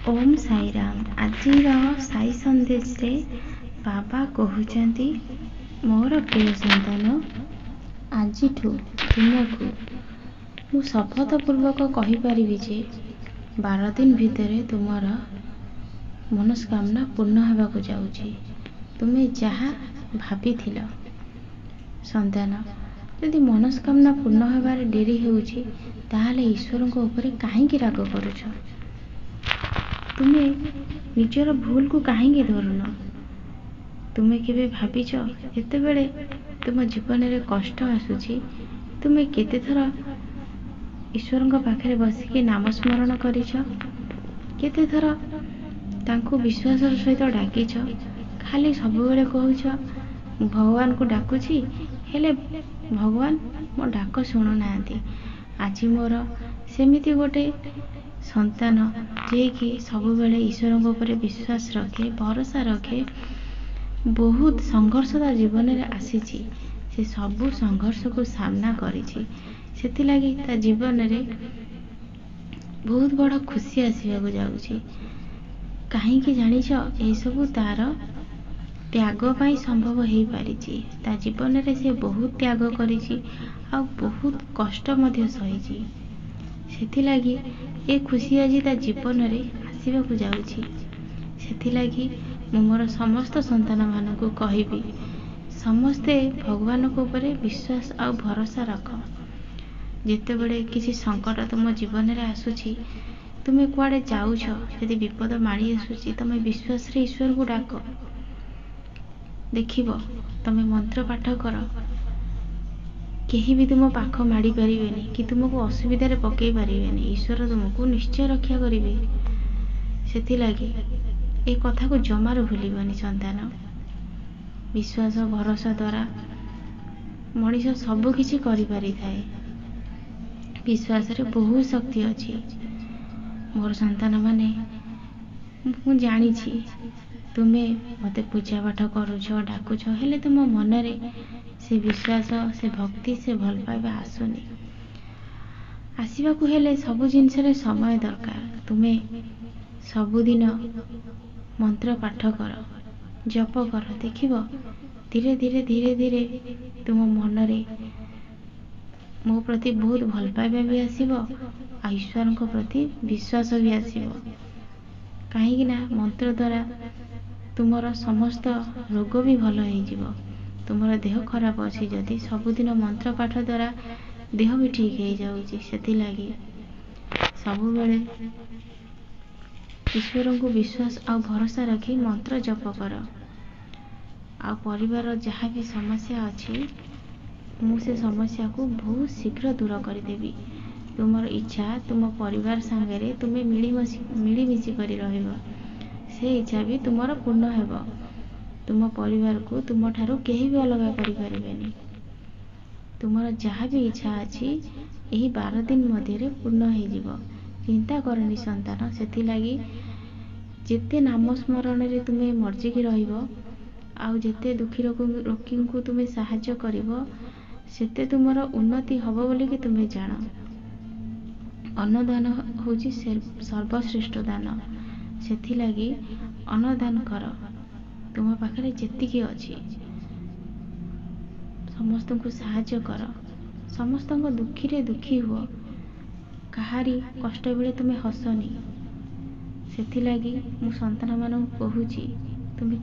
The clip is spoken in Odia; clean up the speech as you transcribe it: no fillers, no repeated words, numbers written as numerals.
ଓମ୍ ସାଇରାମ। ଆଜିର ସାଇ ସନ୍ଦେଶରେ ବାବା କହୁଛନ୍ତି, ମୋର ପ୍ରିୟ ସନ୍ତାନ, ଆଜିଠୁ ତୁମକୁ ମୁଁ ଶପଥପୂର୍ବକ କହିପାରିବି ଯେ 12 ଦିନ ଭିତରେ ତୁମର ମନସ୍କାମନା ପୂର୍ଣ୍ଣ ହେବାକୁ ଯାଉଛି, ତୁମେ ଯାହା ଭାବିଥିଲ। ସନ୍ତାନ, ଯଦି ମନସ୍କାମନା ପୂର୍ଣ୍ଣ ହେବାରେ ଡେରି ହେଉଛି, ତାହେଲେ ଈଶ୍ୱରଙ୍କ ଉପରେ କାହିଁକି ରାଗ କରୁଛ? ତୁମେ ନିଜର ଭୁଲକୁ କାହିଁକି ଧରୁନ? ତୁମେ କେବେ ଭାବିଛ, ଯେତେବେଳେ ତୁମ ଜୀବନରେ କଷ୍ଟ ଆସୁଛି, ତୁମେ କେତେଥର ଈଶ୍ୱରଙ୍କ ପାଖରେ ବସିକି ନାମ ସ୍ମରଣ କରିଛ? କେତେଥର ତାଙ୍କୁ ବିଶ୍ୱାସର ସହିତ ଡାକିଛ? ଖାଲି ସବୁବେଳେ କହୁଛ, ମୁଁ ଭଗବାନଙ୍କୁ ଡାକୁଛି, ହେଲେ ଭଗବାନ ମୋ ଡାକ ଶୁଣୁନାହାନ୍ତି। ଆଜି ମୋର ସେମିତି ଗୋଟେ ସନ୍ତାନ, ଯିଏକି ସବୁବେଳେ ଈଶ୍ୱରଙ୍କ ଉପରେ ବିଶ୍ୱାସ ରଖେ, ଭରସା ରଖେ। ବହୁତ ସଂଘର୍ଷ ତା ଜୀବନରେ ଆସିଛି, ସେ ସବୁ ସଂଘର୍ଷକୁ ସାମ୍ନା କରିଛି। ସେଥିଲାଗି ତା ଜୀବନରେ ବହୁତ ବଡ଼ ଖୁସି ଆସିବାକୁ ଯାଉଛି। କାହିଁକି ଜାଣିଛ? ଏସବୁ ତାର ତ୍ୟାଗ ପାଇଁ ସମ୍ଭବ ହେଇପାରିଛି। ତା ଜୀବନରେ ସେ ବହୁତ ତ୍ୟାଗ କରିଛି ଆଉ ବହୁତ କଷ୍ଟ ମଧ୍ୟ ସହିଛି। ସେଥିଲାଗି ଏ ଖୁସି ଆଜି ତା ଜୀବନରେ ଆସିବାକୁ ଯାଉଛି। ସେଥିଲାଗି ମୁଁ ମୋର ସମସ୍ତ ସନ୍ତାନମାନଙ୍କୁ କହିବି, ସମସ୍ତେ ଭଗବାନଙ୍କ ଉପରେ ବିଶ୍ୱାସ ଆଉ ଭରସା ରଖ। ଯେତେବେଳେ କିଛି ସଙ୍କଟ ତୁମ ଜୀବନରେ ଆସୁଛି, ତୁମେ କୁଆଡ଼େ ଯାଉଛ, ଯଦି ବିପଦ ମାଡ଼ି ଆସୁଛି, ତୁମେ ବିଶ୍ୱାସରେ ଈଶ୍ୱରଙ୍କୁ ଡାକ। ଦେଖିବ, ତୁମେ ମନ୍ତ୍ର ପାଠ କର, କେହି ବି ତୁମ ପାଖ ମାଡ଼ି ପାରିବେନି କି ତୁମକୁ ଅସୁବିଧାରେ ପକାଇ ପାରିବେନି। ଈଶ୍ୱର ତୁମକୁ ନିଶ୍ଚୟ ରକ୍ଷା କରିବେ। ସେଥିଲାଗି ଏ କଥାକୁ ଜମାରୁ ଭୁଲିବନି ସନ୍ତାନ। ବିଶ୍ୱାସ ଭରସା ଦ୍ୱାରା ମଣିଷ ସବୁ କିଛି କରିପାରିଥାଏ। ବିଶ୍ୱାସରେ ବହୁତ ଶକ୍ତି ଅଛି। ମୋର ସନ୍ତାନମାନେ, ମୁଁ ଜାଣିଛି ତୁମେ ମୋତେ ପୂଜା ପାଠ କରୁଛ, ଡାକୁଛ, ହେଲେ ତୁମ ମନରେ ସେ ବିଶ୍ୱାସ, ସେ ଭକ୍ତି, ସେ ଭଲ ପାଇବା ଆସୁନି। ଆସିବାକୁ ହେଲେ ସବୁ ଜିନିଷରେ ସମୟ ଦରକାର। ତୁମେ ସବୁଦିନ ମନ୍ତ୍ର ପାଠ କର, ଜପ କର, ଦେଖିବ ଧୀରେ ଧୀରେ ଧୀରେ ଧୀରେ ତୁମ ମନରେ ମୋ ପ୍ରତି ବହୁତ ଭଲ ପାଇବା ବି ଆସିବ ଆଉ ଈଶ୍ୱରଙ୍କ ପ୍ରତି ବିଶ୍ୱାସ ବି ଆସିବ। କାହିଁକି ନା ମନ୍ତ୍ର ଦ୍ୱାରା ତୁମର ସମସ୍ତ ରୋଗ ବି ଭଲ ହେଇଯିବ। ତୁମର ଦେହ ଖରାପ ଅଛି ଯଦି, ସବୁଦିନ ମନ୍ତ୍ର ପାଠ ଦ୍ୱାରା ଦେହ ବି ଠିକ୍ ହେଇଯାଉଛି। ସେଥିଲାଗି ସବୁବେଳେ ଈଶ୍ୱରଙ୍କୁ ବିଶ୍ୱାସ ଆଉ ଭରସା ରଖି ମନ୍ତ୍ର ଜପ କର। ଆଉ ପରିବାର ଯାହା ବି ସମସ୍ୟା ଅଛି, ମୁଁ ସେ ସମସ୍ୟାକୁ ବହୁତ ଶୀଘ୍ର ଦୂର କରିଦେବି। ତୁମର ଇଚ୍ଛା ତୁମ ପରିବାର ସାଙ୍ଗରେ ତୁମେ ମିଳିମିଶି କରି ରହିବ, ସେ ଇଚ୍ଛା ବି ତୁମର ପୂର୍ଣ୍ଣ ହେବ। ତୁମ ପରିବାରକୁ ତୁମଠାରୁ କେହି ବି ଅଲଗା କରିପାରିବେନି। ତୁମର ଯାହା ବି ଇଚ୍ଛା ଅଛି, ଏହି 12 ଦିନ ମଧ୍ୟରେ ପୂର୍ଣ୍ଣ ହେଇଯିବ। ଚିନ୍ତା କରନି ସନ୍ତାନ। ସେଥିଲାଗି ଯେତେ ନାମ ସ୍ମରଣରେ ତୁମେ ମର୍ଜିକି ରହିବ ଆଉ ଯେତେ ଦୁଃଖୀ ରୋଗୀଙ୍କୁ ତୁମେ ସାହାଯ୍ୟ କରିବ, ସେତେ ତୁମର ଉନ୍ନତି ହେବ ବୋଲିକି ତୁମେ ଜାଣ। ଅନ୍ନଦାନ ହେଉଛି ସର୍ବଶ୍ରେଷ୍ଠ ଦାନ। ସେଥିଲାଗି ଅନ୍ନଦାନ କର। ତୁମ ପାଖରେ ଯେତିକି ଅଛି ସମସ୍ତଙ୍କୁ ସାହାଯ୍ୟ କର। ସମସ୍ତଙ୍କ ଦୁଃଖୀରେ ଦୁଃଖୀ ହୁଅ। କାହାରି କଷ୍ଟ ବେଳେ ତୁମେ ହସନି। ସେଥିଲାଗି ମୁଁ ସନ୍ତାନମାନଙ୍କୁ କହୁଛି, ତୁମେ